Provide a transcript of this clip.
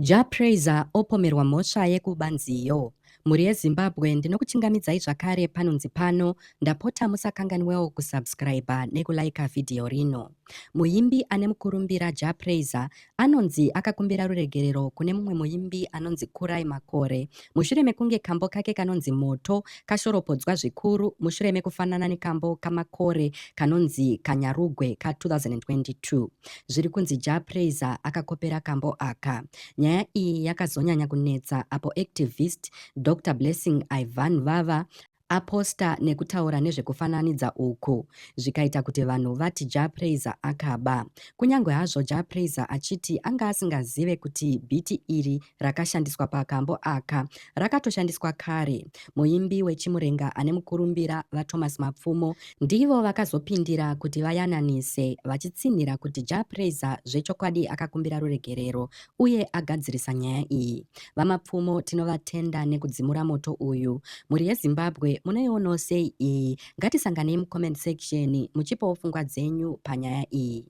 Jah Prayzah opomerwa mhosva yekuba nziyo. Mhuri yeZimbabwe ndinokuchingamidzai zvakare panonzi pano, ndapota musakanganwewo kusubscriber nekulaika vhidhiyo rino. Muimbi ane mukurumbira Jah Prayzah anonzi akakumbira ruregerero kune mumwe muimbi anonzi Kurai Makore mushure mekunge kambo kake kanonzi Moto kashoropodzwa zvikuru mushure mekufanana nekambo kaMakore kanonzi Kanyarugwe ka 2022. Zviri kunzi Jah Prayzah akakopera kambo aka. Nyaya iyi yakazonyanya kunetsa apo activist Doctor Blessing Ivan Vava aposta nekutaura nezvekufananidza uku zvikaita kuti vanhu vati Jah Prayzah akaba. Kunyange hazvo Jah Prayzah achiti anga asingazive kuti bhiti iri rakashandiswa pakambo aka rakatoshandiswa kare, muimbi weChimurenga ane mukurumbira VaThomas Mapfumo ndivo vakazopindira kuti vayananise vachitsinhira kuti Jah Prayzah zvechokwadi akakumbira ruregerero uye agadzirisa nyaya iyi. VaMapfumo tinovatenda nekudzimura moto uyu. Mhuri yeZimbabwe munoionawo sei iyi? Ngatisanganei mucomment section muchipawo pfungwa dzenyu panyaya iyi.